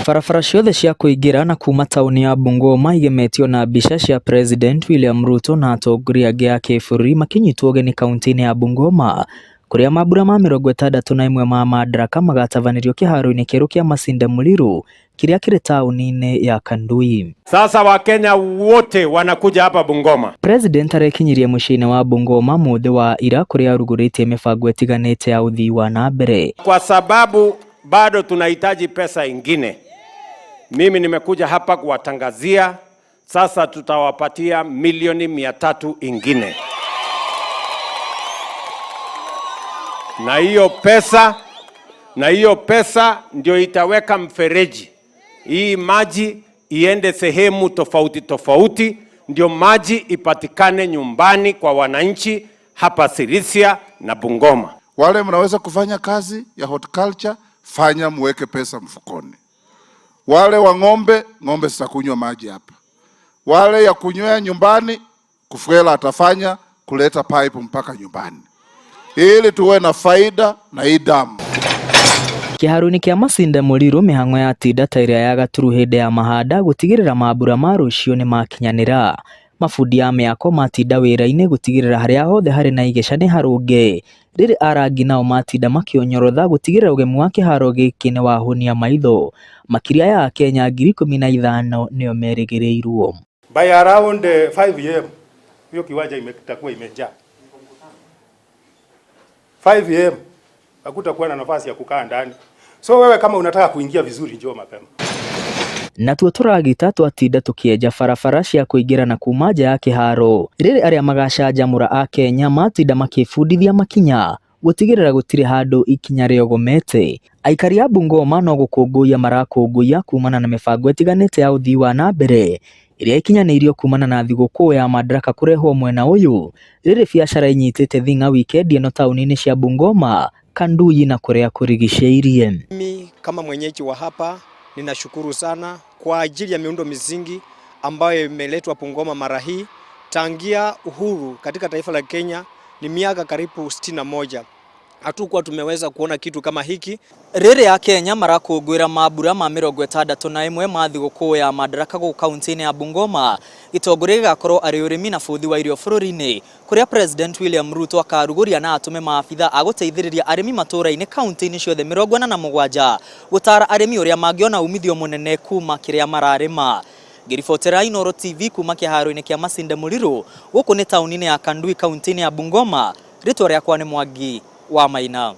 Barabara ciothe cia kũingĩra na kuma taũni ya Bungoma igemetio na mbica cia President William Ruto na atongoria angĩ a kĩbũrũri makĩnyitwo ũgeni kaunti-inĩ ya Bungoma kũrĩa mambura ma 61 ma Madaraka magatabanĩrio kĩharo-inĩ kĩerũ kĩa Masinde Muliro kĩrĩa kĩrĩ taũni-inĩ ya Kandui. Sasa Wakenya wote wanakuja hapa Bungoma. President arekinyirie mũciĩ-inĩ wa Bungoma mũthĩ wa ira kũrĩa arugũrĩtie mĩbango ĩtiganĩte ya ũthii wa na mbere. Kwa sababu bado tunahitaji pesa ingine. Mimi nimekuja hapa kuwatangazia sasa tutawapatia milioni 300 ingine. Na hiyo pesa, na hiyo pesa ndio itaweka mfereji hii maji iende sehemu tofauti tofauti, ndio maji ipatikane nyumbani kwa wananchi hapa Sirisia na Bungoma. Wale mnaweza kufanya kazi ya horticulture, fanya muweke pesa mfukoni. Wale wa ng'ombe, ng'ombe zitakunywa maji hapa. Wale ya kunywea nyumbani, Kufuela atafanya kuleta pipe mpaka nyumbani, ili tuwe na faida na hii damu. Kĩharo-inĩ kĩa Masinde Muliro mĩhang'o yatinda ta ĩrĩa ya gaturu hĩndĩ ya mahanda gũtigĩrĩra mambura ma rũciũ nĩmakinyanĩra. Mabundi a mĩako matinda wĩra-inĩ gũtigĩrĩra harĩa hothe harĩ na igeca nĩ harũnge. Rĩrĩ arangi nao matinda makĩonyorotha gũtigĩrĩra ũgemu wa kĩharo gĩkĩ nĩwahũnia maitho. Makĩria ya akenya 15,000 nĩo merĩgĩrĩirwo. By around 5 am hiyo kiwanja itakuwa imejaa. 5 am hakutakuwa na nafasi ya kukaa ndani. So wewe kama unataka kuingia vizuri njoo mapema. Natuo tũragita twatinda tũkĩenja barabara cia kũingĩra na kuma nja ya kĩharo. Rĩrĩ arĩa magacanjamũra akenya matinda makĩbundithia makinya gũtigĩrĩra gũtirĩ handũ ikinya rĩogomete. Aikari a Bungoma no gũkũngũiya marakũngũiya kumana na mĩbango ĩtiganĩte ya ũthii wa na mbere ĩrĩa ĩkinyanĩirio kumana na thigũkũ ya Madaraka kũrehwo mwena ũyũ. Rĩrĩ biacara inyitĩte thing'a wikendi ĩno taũni-inĩ cia Bungoma, Kanduyi na kũrĩa kũrigicĩirie. Mimi kama mwenyeji wa hapa ninashukuru sana kwa ajili ya miundo misingi ambayo imeletwa Bungoma mara hii. Tangia uhuru katika taifa la Kenya ni miaka karibu 61 hatukuwa tumeweza kuona kitu kama hiki. Rĩrĩ akenya marakũngũĩra mambura ma 61 ma thigũkũ ya Madaraka gũkũ kaunti-inĩ ya Bungoma. Gĩtongoria gĩgakorwo arĩ ũrĩmi na bũthi wa irio bũrũri-inĩ kũrĩa President William Ruto akarugũria na atũme maabitha a gũteithĩrĩria arĩmi matũũra-inĩ kaunti-inĩ ciothe 47 gũtara arĩmi ũrĩa mangĩona umithio mũnene kuma kĩrĩa mararĩma. Ngĩribotera Inooro TV kuma kĩharo-inĩ kĩa Masinde Muliro gũkũ nĩ taũni-inĩ ya Kandui kaunti-inĩ ya Bungoma. Rĩtwa rĩakwa nĩ Mwangi wa Maina.